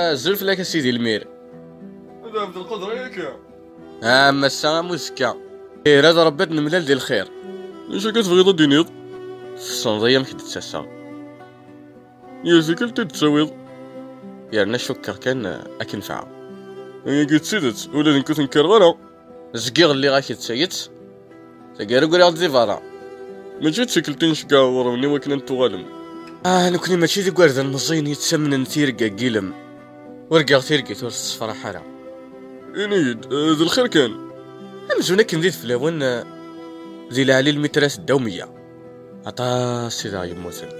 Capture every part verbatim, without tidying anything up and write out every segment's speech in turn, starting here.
Azul fell-ak a sidi lmir. Ad ɛebd lqedra yakka. Am ass-a am uzekka. Irad Rebbi ad nemlal di lxir. D acu akka tebɣiḍ ad d-tiniḍ? Tessneḍ-iyi amek d-ttaseɣ. Yir tikkelt i d-tettawiḍ. Yerna cukkeɣ kan, eh, ad k-nefɛeɣ. Ayagi d tidet, ula d nekk ur tenkireɣ ara. Zgiɣ lliɣ-ak-d tayet. Taggara ggriɣ-d di berra. Mačči d tikkelt i nceggeɛ ɣur-wen i wakken ad n-tuɣalem. Ah, nekkni mačči d igerdan meẓẓiyen yettamnen tirga n yilem. Urgaɣ tirgit ur tessefraḥ ara. Ini-yi-d, eh, d lxir kan. Amzun akken d ideflawen, eh, di leɛli lmitrat ddaw meyya. Aṭas i d aɣ-yemmuten.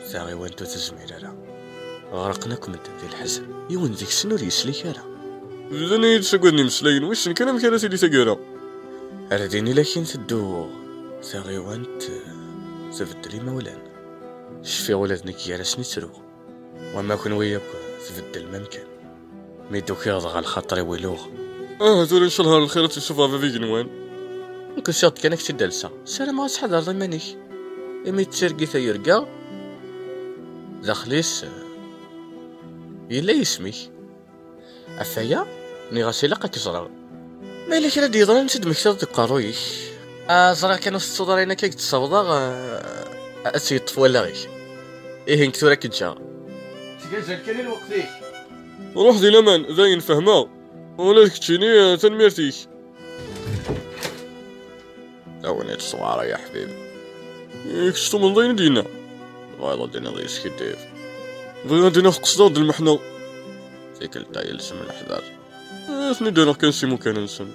Taɣiwant ur tezmir ara. Ɣerqen akk medden di leḥzen. Yiwen deg-sen ur yeslik ara. Bdan-iyi-d ssagaden imeslayen, wissen kan amek ara tili taggara. Ar din i lakin tedduɣ. Taɣiwant, eh, tbeddel imawlan. Cfiɣ ula d nekk gar-asen i ttruɣ. Wama kenwi akk tbeddlem amkan. Mi d-ukiɣ dɣa lxaṭer-iw iluɣ. Ah, tura ncallah ar lxir ad tt-issufeɣ bab igenwan. Nekk usiɣ-d kan ad k-tt-id-alseɣ. Ssarameɣ ad tḥadreḍ iman-ik. Imi d tirgit ay urgaɣ, daxel-is, eh, yella yisem-ik. Ɣef waya, nniɣ-as ilaq ad k-ẓreɣ. Ma yella kra d-yeḍran, ad tt-id-temmektiḍ deg uqerruy-ik. Ah, ẓriɣ kan ur tettuḍ ara ayen akka i k-d-ssawḍeɣ, eh, ad tt-yeṭṭef wallaɣ-ik. Ihi nekk tura ad k-ǧǧeɣ. Ttgazal kan i lweqt-ik. Ruḥ di laman, dayen fehmeɣ. Ula d keččini, eh, tanemmirt-ik. Tagnit ṣṣwara, ya ḥbib. Kečč tumneḍ ayen i d-yenna? Tebɣiḍ ad d-tiniḍ yeskiddib? Bɣiɣ ad d-iniɣ tqesdeɣ-d lmeḥna. Tikkelt-a yelsem leḥder. Ad ten-id-rreɣ kan s imukan-nsen.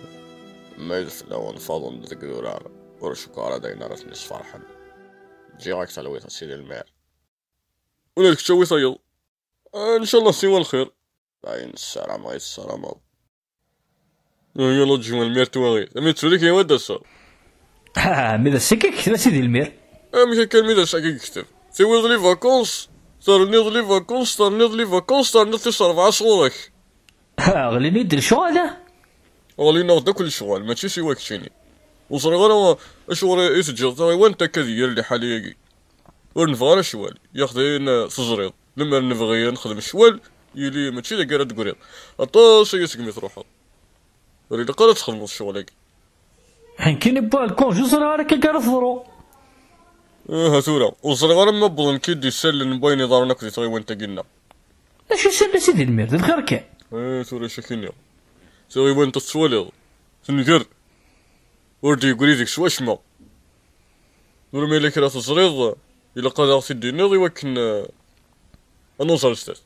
Ma d fell-awen faḍen deg idurar, ur cukkeɣ ara d ayen ara ten-isferḥen. Ǧǧiɣ-ak talwit a sidi lmir. Ula d kečč awi tayeḍ. Ah, ncallah siwa lxir. Ayen ssarameɣ i tessarameḍ. Yalla ǧǧiwa lmir twaɣit. Ami ttwalik yawa d ass-a. Ah, mi d ass-agi i yekteb a sidi lmir. Amek akka mi d ass-agi i yekteb? Tiwiḍ les vacances, terniḍ les vacances, terniḍ les vacances, terniḍ tis rebɛa sɣur-k. Ha, ɣlin-iyi-d lecɣal, ah? Ɣlin-aɣ-d akk lecɣal, mačči siwa keččini. Ur ẓriɣ ara acuɣer i teǧǧiḍ taɣiwant akka di yir liḥala-agi. Ur nebɣi ara ccwal, yaxd ayen, eh, teẓriḍ. Lemmer nebɣi ad nexdem ccwal, yili mačči dagi ara d-tegriḍ. Aṭas aya segmi truḥeḍ. Ur ilaq ara ad txedmeḍ ccɣel-agi. Nekkini wwiɣ lkunji, ur ẓriɣ ara akka ara teḍru. Aha tura, ur ẓriɣ ara ma wwḍen-k-id isallen n wayen iḍerrun akk di tɣiwant-agi-nneɣ. D acu isallen a sidi lmir, d lxir kan. Eh, tura acu ak-iniɣ. Taɣiwant ad tettwaliḍ, tenger. Ur d-yeggri deg-s wacemma. Tura ma yella kra teẓriḍ, ilaq ad aɣ-t-id-tiniḍ i wakken, eh, ad nẓer zdat.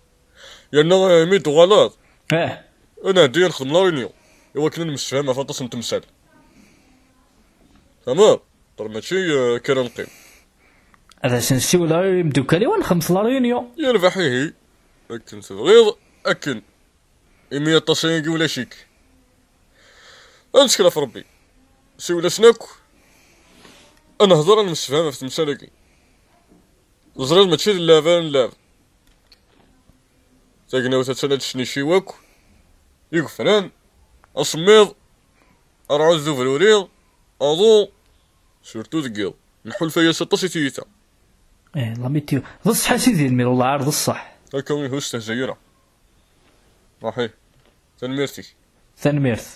Yerna, eh, mi d-tuɣaleḍ, eh, ad nɛeddi ad nexdem la réunion, i wakken ad nemsefham ɣef aṭas n temsal. Tama, ṭer mačči, eh, kra neqqim. Ad asen-siwleɣ i imeddukal-iw ad nexdem la réunion. Yerbeḥ ihi, akken tebɣiḍ, akken. Imi aṭas ayagi ulac-ik. Ad nettkel ɣef Rebbi. Siwel-asen akk. Ad nehder, ad nemsefham ɣef temsal-agi. Teẓriḍ mačči d llɛeb ara nlɛeb. Tagnawt attan ad tecnicciw akk. Igefran, asemmiḍ, rrɛud d ubruri, aḍu, surtout deg yiḍ. Nḥulfa-yas aṭas i tiyita. Eh, la météo. D ṣṣeḥ a sidi lmir, wellah ar d ṣṣeḥ. Akka ihi ur stehzay ara. Ruḥ ihi. Tanemmirt-ik. Tanemmirt.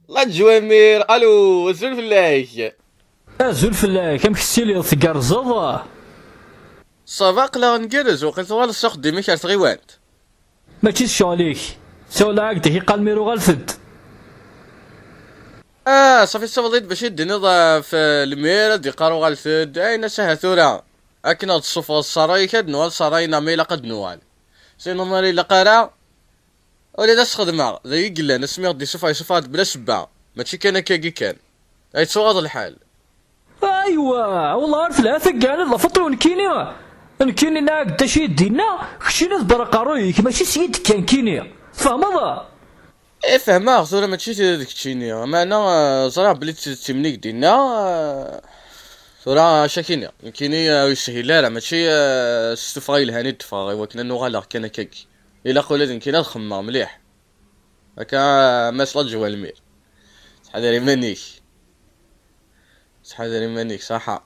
La Ǧwamir, alo, azul fell-ak. Azul fell-ak, amek tettiliḍ, tgerrzeḍ? Ça va, aql-aɣ ngerrez, waqil tuɣaleḍ s uxeddim-ik ar tɣiwant. Mačči d ccɣel-ik. Sawleɣ-ak-d, ak-iqqar lmir uɣalet-d. Ah, ṣafi tessawḍeḍ-iyi-d bac i d-tiniḍ ɣef, eh, lmir, ad d-iqqar uɣalet-d. Ayen ass-a ha tura. Akken ad d-tessufɣeḍ ṣṣaray-ik, ad d-nuɣal ṣṣaray-nneɣ ma ilaq ad d-nuɣal. Sinon ma ilaq ara, ula d as-xedmeɣ, d ayen i yellan, asmi i ɣ-d-isuffeɣ, isuffeɣ-d bla ssebba. Mačči kan akkagi kan. Ay, ttuɣaḍ lḥal. Aywa, wellah ar telha taggara d lafeṭṭa-w nekkini. Nekkini nniɣ-ak-d acu i d-yenna, keččini tberr aqerruy-ik, mačči s yid-k kan nekkini. Tfehmeḍ? Eh, fehmeɣ, tura mačči d keččini. Meɛna, eh, ẓriɣ belli d tidet i m-d-yenna, eh, tura acu ak-iniɣ. Nekkini, eh, ur yeshil ara, mačči, eh, s tuffɣa yelhan i d-ffɣeɣ, i wakken ad n-uɣaleɣ kan akkagi. Ilaq ula d nekkini ad xemmemeɣ mliḥ. Akka, a Mass Laǧwa Lmir. Ttḥadar iman-ik. Ttḥadar iman-ik, ṣaḥa.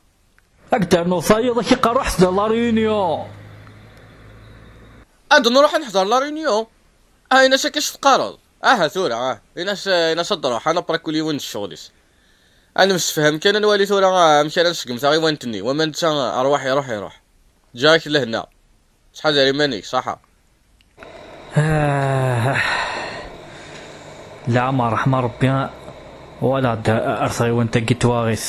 Ad k-d-rnuɣ tayeḍ, ak-iqqar ruḥ sder La Réunion. Ad nruḥ ad neḥḍer la réunion. Ah, in-as akka s-teqqareḍ. Aha tura, ah. In-as, in-as ad d-ruḥ, ad nabrakul yiwen n ccɣel-is. Ad nemsefham kan, ad nwali tura, ah, amek ara nseggem taɣiwant-nni. Wama netta, ah, arwaḥ iruḥ, iruḥ. Ǧǧiɣ-ak lehna. Ttḥadar iman-ik, ṣaḥa. Ah, leɛmer ṛḥma Ṛebbi, walaɣ-d ar tɣiwant-agi n twaɣit.